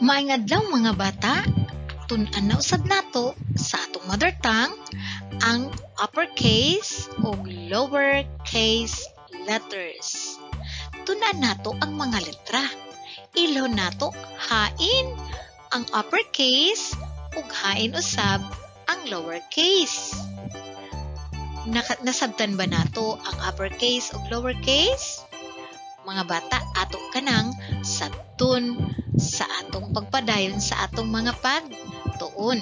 Maayong adlaw, mga bata, tun-an na usab nato sa atong mother tongue ang uppercase ug lowercase letters. Tun-an nato ang mga letra. Ilhon nato hain ang uppercase ug hain usab ang lowercase. Nasabtan ba nato ang uppercase ug lowercase? Mga bata, ato kanang sabton sa atong pagpadayon sa atong mga pagtuon.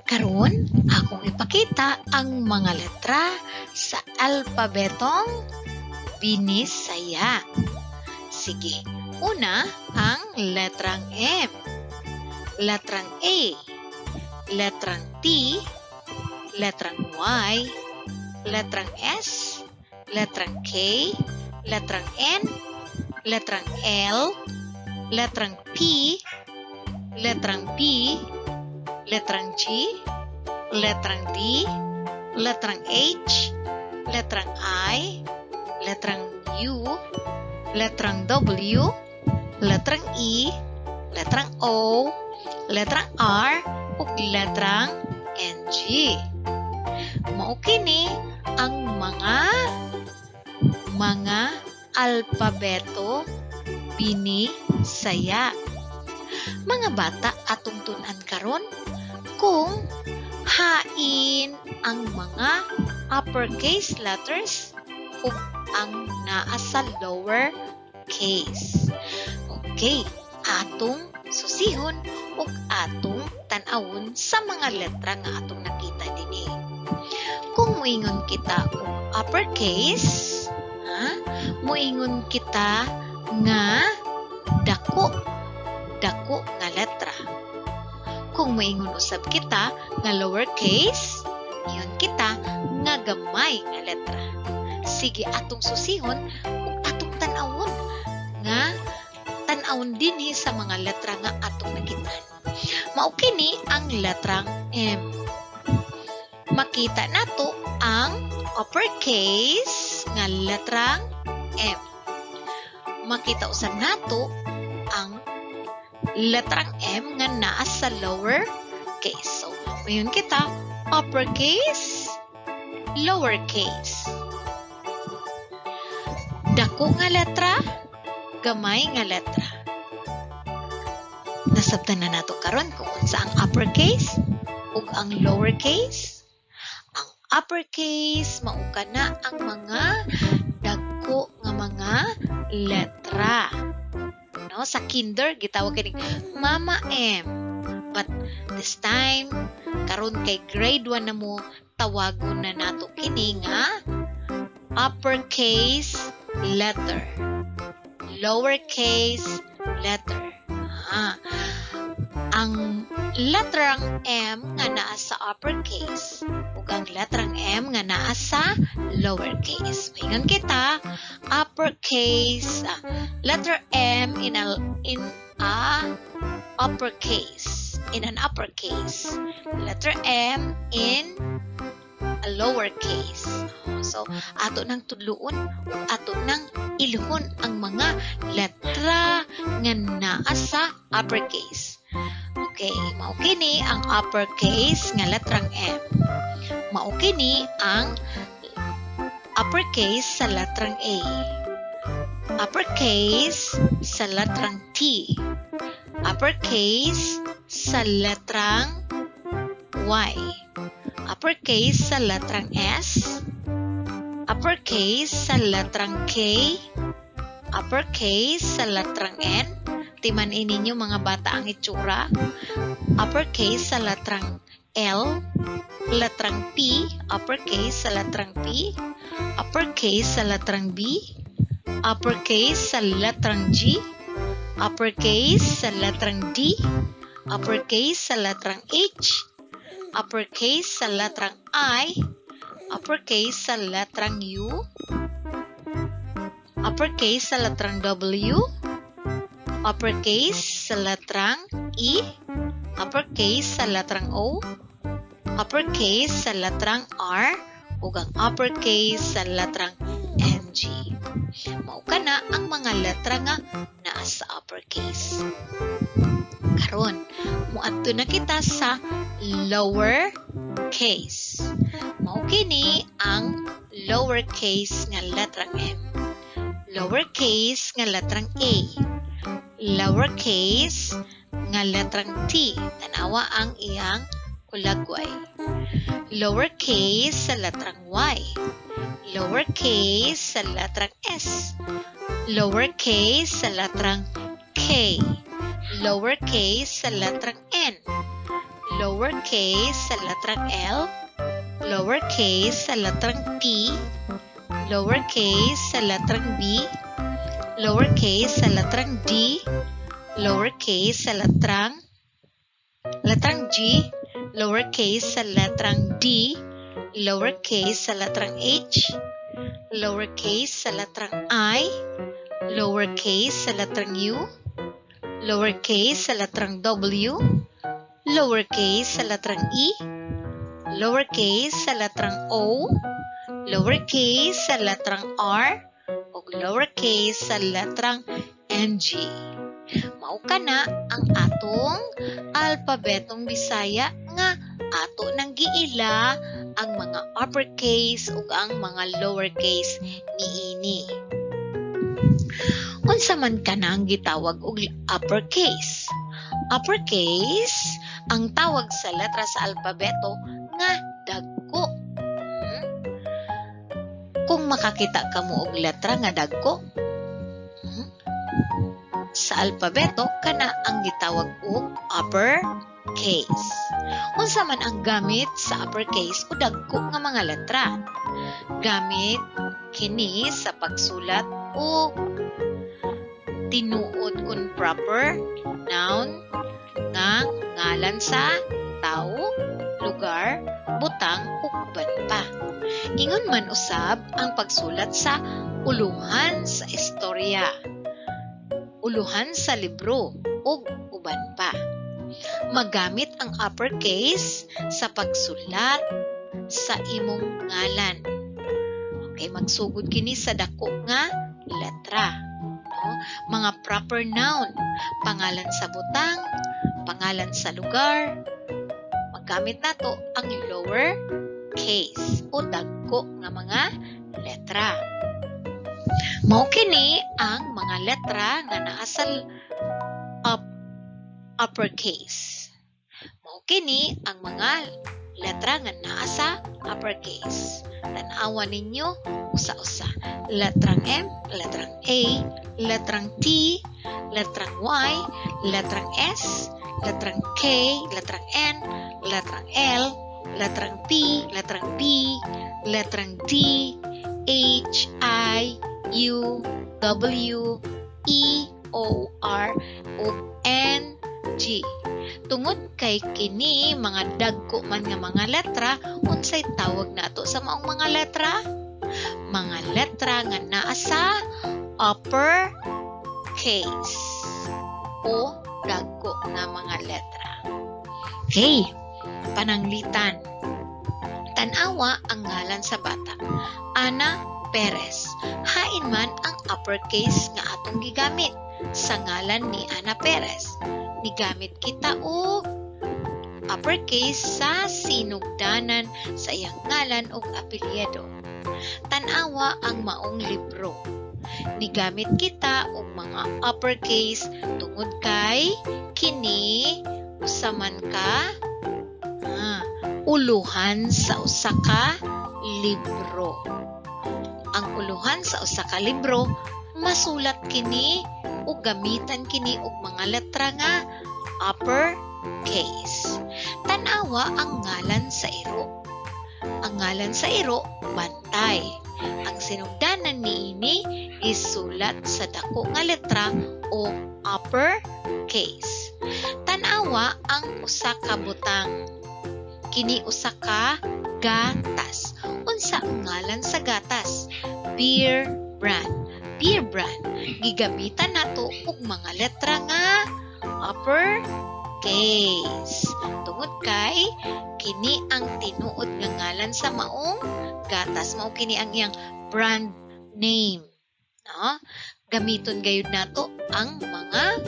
Karon, akong ipakita ang mga letra sa alpabetong Binisaya. Sige, una ang letrang M, letrang A, letrang T, letrang Y, letrang S, letrang K, letrang N, letrang L, letrang P, letrang B, letrang G, letrang D, letrang H, letrang I, letrang U, letrang W, letrang E, letrang O, letrang R, ug letrang NG. Mao kini ang mga alpabeto Binisaya. Mga bata, atong tun-an karon kung hain ang mga uppercase letters ug ang naa sa lower case. Okay, atong susihon ug atong tan-awon sa mga letra nga atong nakita dinhi. Kung moingon kita og uppercase, ha, moingon kita nga dako, dako nga letra. Kung moingon usab kita nga lowercase, ingon kita nga gamay nga letra. Sige, atong susihon ug atong tan-awon nga tan-awon dinhi sa mga letra nga atong nakitaan. Mao kini ang letrang M. Makita nato ang uppercase nga letrang M. Makita usab nato ang letrang M nga naa sa lower case. So, moingon kita uppercase, lowercase. Dako nga letra, gamay nga letra. Nasabtan na nato karon kung unsa ang uppercase ug ang lowercase. Ang uppercase mao kana ang mga dagko nga mga letra. No, sa kinder gitawag kini Mama M. But this time karon kay grade 1 na mo, tawagon na nato kini nga uppercase letter, lowercase letter. Ah, ang letrang M nga naa sa uppercase ug ang letrang M nga naa sa lowercase. Moingon kita uppercase, letter M in a uppercase, in an uppercase. Letter M in a lowercase. So, ato nang tudluon ug ato nang ilhon ang mga letra nga naa sa uppercase. Okay, mao kini ang uppercase nga letrang M. Mao kini ang uppercase sa letrang A. Uppercase sa letrang T. Uppercase sa letrang Y. Uppercase sa letrang S. Uppercase sa letrang K. Uppercase sa letrang N. Timan-i ninyo, mga bata, ang itsura. Uppercase sa letrang L. Letrang P. Uppercase sa letrang P. Uppercase sa letrang B. Uppercase sa letrang G. Uppercase sa letrang D. Uppercase sa letrang H. Uppercase sa letrang I. Uppercase sa letrang U. Uppercase sa letrang W. Uppercase sa letrang E. Uppercase sa letrang O. Uppercase sa letrang R ug ang uppercase sa letrang NG. Mao kana ang mga letra nga naa sa uppercase. Karon, muadto na kita sa lower case. Mao kini ang lowercase nga letrang M. Lowercase nga letrang A. Lowercase nga letrang T. Tanawa ang iyang hulagway. Lowercase sa letrang Y. Lowercase sa letrang S. Lowercase sa letrang K. Lowercase sa letrang N. Lowercase sa letrang L. Lowercase sa letrang P. Lowercase sa letrang B. Lowercase sa letrang D. Lowercase sa letrang G. Lowercase sa letrang D. Lowercase sa letrang H. Lowercase sa letrang I. Lowercase sa letrang U. Lowercase sa letrang W. Lowercase sa letrang E. Lowercase sa letrang O. Lowercase sa letrang R ug lowercase sa letrang NG. Mao kana ang atong alpabetong Bisaya nga ato nang giila ang mga uppercase ug ang mga lowercase niini. Unsa man kanang gitawag og uppercase? Uppercase ang tawag sa letra sa alpabeto nga dagko. Kung makakita kamo og letra nga dagko sa alpabeto, kana ang gitawag og upper case. Unsa man ang gamit sa uppercase o dagko nga mga letra? Gamit kini sa pagsulat og tinuod kun proper noun nga ngalan sa tawo, lugar, butang ug uban pa. Ingon man usab ang pagsulat sa uluhan sa istorya, uluhan sa libro ug uban pa. Magamit ang uppercase sa pagsulat sa imong ngalan. Okay, magsugod kini sa dako nga letra. No? Mga proper noun, pangalan sa butang, pangalan sa lugar. Magamit nato ang lower case o dagko nga mga letra. Mao kini ang mga letra nga naa sa uppercase. Mao kini ang mga letra nga naa sa uppercase. Tan-awa ninyo usa-usa. Letrang M, letrang A, letrang T, letrang Y, letrang S, letrang K, letrang N, letrang L, letrang P, letrang B, letrang D, H, I, U, W, E, O, R, ug N, G. Tungod kay kini mga dagko man nga mga letra, unsay tawag nato sa maong mga letra? Mga letra nga naa sa upper case o dagko nga mga letra. Okay, pananglitan. Tan-awa ang ngalan sa bata. Ana Perez. Hain man ang uppercase nga atong gigamit sa ngalan ni Ana Perez? Nigamit kita og uppercase sa sinugdanan sa iyang ngalan ug apelyido. Tan-awa ang maong libro. Nigamit kita og mga uppercase tungod kay kini usa man ka uluhan sa usa ka libro. Ang uluhan sa usa ka libro masulat kini ug gamitan kini og mga letra nga upper case. Tan-awa ang ngalan sa iro. Ang ngalan sa iro, Bantay. Ang sinugdanan niini isulat sa dako nga letra o upper case. Tan-awa ang usa ka butang. Kini usa ka gatas. Unsa ang ngalan sa gatas? Beer Brand. Beer Brand. Gigamitan nato og mga letra nga upper case. Tungod kay kini ang tinuod nga ngalan sa maong gatas. Mao kini ang iyang brand name. No? Gamiton gayud nato ang mga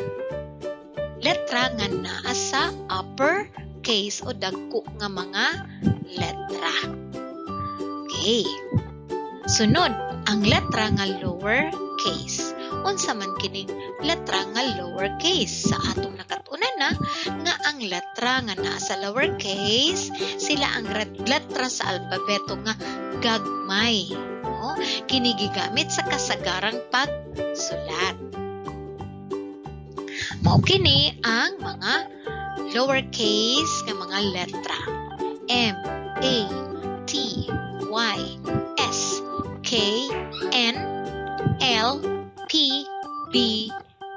letra nga naa sa upper case o dagko nga mga letra. Okay. Sunod, ang letra nga lower case. Unsa man kining letra nga lower case? Sa atong nakatunan na nga ang letra nga naa sa lower case, sila ang letra sa alpabeto nga gagmay. No? Kini gigamit sa kasagarang pagsulat. Mao kini ang mga lowercase nga mga letra. M, A, T, Y, S, K, N, L, P, B,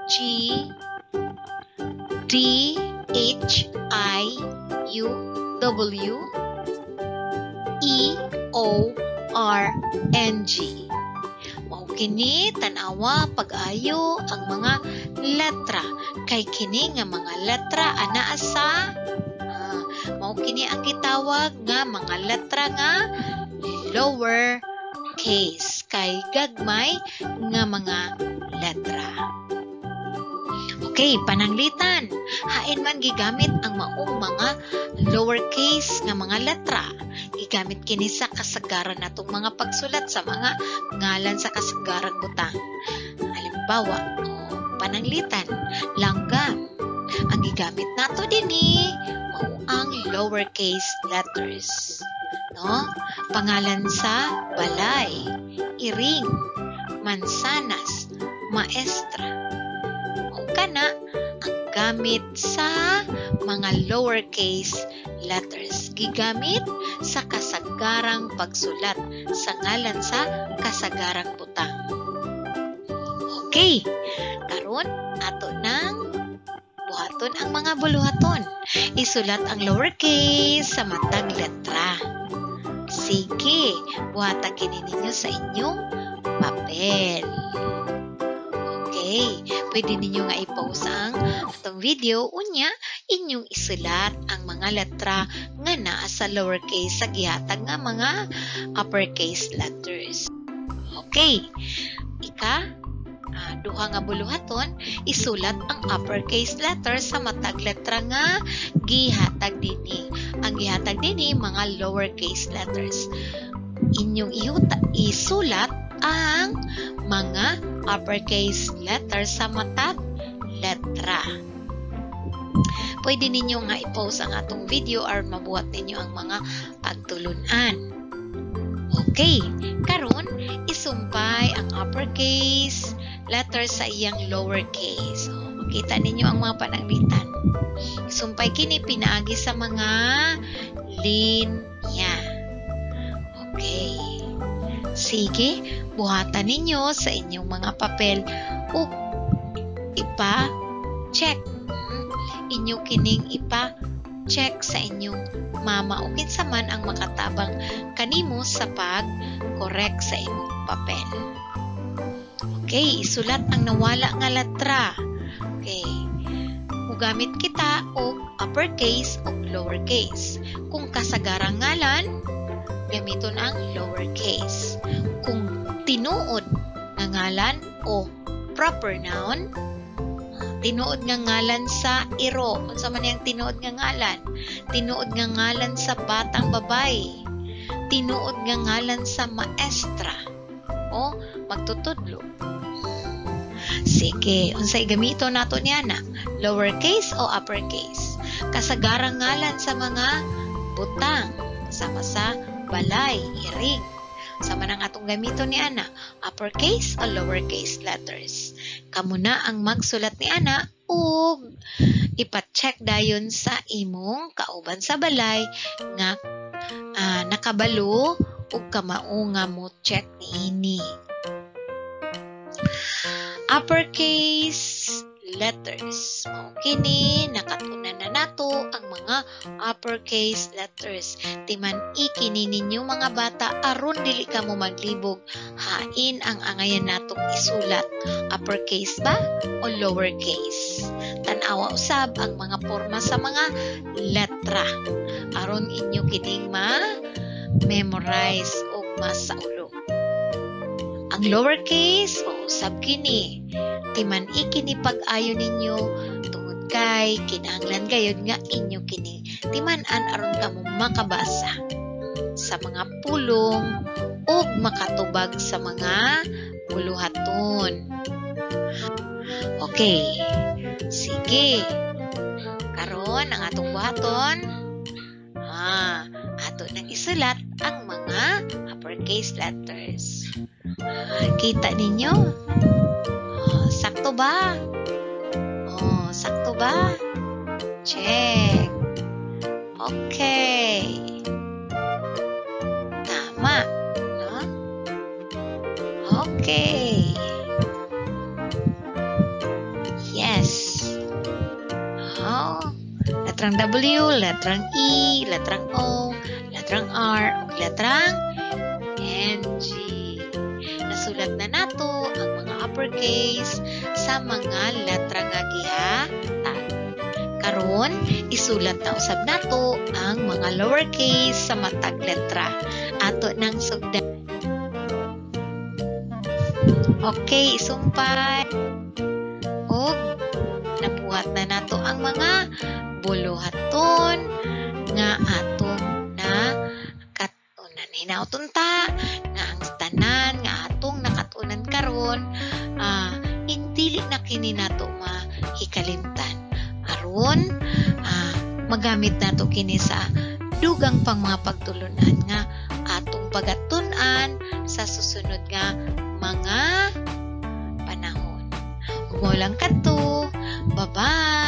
G, D, H, I, U, W, E, O, R, N, G. Mao kini, tan-awa pag-ayo ang mga letra kay kini nga mga letra anaa sa mao kini ang gitawag nga mga letra nga lower case kay gagmay nga mga letra. Okay, pananglitan. Hain man gigamit ang maong mga lowercase nga mga letra? Gigamit kini sa kasagaran natong mga pagsulat sa mga ngalan sa kasagarang butang. Halimbawa, oh, pananglitan, langgam. Ang gigamit nato dinhi mao ang lowercase letters. No? Pangalan sa balay, iring, mansanas, maestra. Mao kana ang gamit sa mga lowercase letters. Gigamit sa kasagarang pagsulat sa ngalan sa kasagarang butang. Okay, karon ato nang buhaton ang mga buluhaton. Isulat ang lowercase sa matag letra. Sige, buhata kini ninyo sa inyong papel. Okay, pwede ninyo nga i-pause ang atong video, unya inyong isulat ang mga letra nga naa sa lowercase sa gihatag nga mga uppercase letters. Okay, ika duha nga buluhaton, isulat ang uppercase letter sa matag letra nga gihatag dinhi. Ang gihatag dinhi, mga lowercase letters. Inyong isulat ang mga uppercase letter sa matag letra. Pwede ninyo nga i-pause ang atong video or mabuhat ninyo ang mga pagtulunan. Okay, karon isumpay ang uppercase letter sa iyang lowercase. So, makita ninyo ang mga pananglitan. Isumpay kini pinaagi sa mga linya. Okay. Sige, buhatan ninyo sa inyong mga papel ug ipa-check. Inyo kining ipa-check sa inyong mama o kinsa man ang makatabang kanimo sa pag-correct sa imong papel. Okay, isulat ang nawala nga letra. Okay. Mugamit kita og uppercase o lowercase. Kung kasagarang ngalan, gamiton ang lowercase. Kung tinuod nga ngalan o proper noun, tinuod nga ngalan sa iro, unsa man yang tinuod nga ngalan? Tinuod nga ngalan sa batang babae. Tinuod nga ngalan sa maestra o magtutudlo. Sige, unsay gamito nato niya na? Lowercase o uppercase? Kasagarang ngalan sa mga butang, sama sa balay, iring. Sama nang atong gamito ni ana, uppercase o lowercase letters? Kamo na ang magsulat ni ana ug ipa-check dayon sa imong kauban sa balay nga nakabalo ug kamao nga mo check niini. Uppercase letters. Mao kini, nakatunan na nato ang mga uppercase letters. Timan-i kini ninyo, mga bata, aron dili ka mo maglibog hain ang angayan natong isulat. Uppercase ba o lowercase? Tan-awa usab ang mga porma sa mga letra aron inyo kining ma memorize ug masaulo. Ang lowercase, mao usab kini. Timan-i kini pag-ayo ninyo tungod kay kinahanglan gayud nga inyo kini timan-an aron kamo makabasa sa mga pulong ug makatubag sa mga buluhaton. Okay. Sige. Karon ang atong buhaton, ato nang isulat ang mga uppercase letters. Kita ninyo? Oh, sakto ba? Oh, sakto ba? Check. Okay. Tama, no? Okay. Yes. Oh, letrang W, letrang E, letrang O, letrang R, ug letrang NG. Nasulat na nato ang mga uppercase sa mga letra nga gihatag. Karon, isulat na usab nato ang mga lowercase sa matag letra. Ato nang sugdan. Okay, isumpay. Ug nabuhat na nato ang mga buluhaton nga atong nakatunan. Hinauton ta nga ang tanan nga atong nakatunan karon, dili na kini nato mahikalimtan. Aron magamit nato kini sa dugang pang mga pagtulunan nga atong pagatun-an sa susunod nga mga panahon. Ug mao lang kadto. Bye-bye.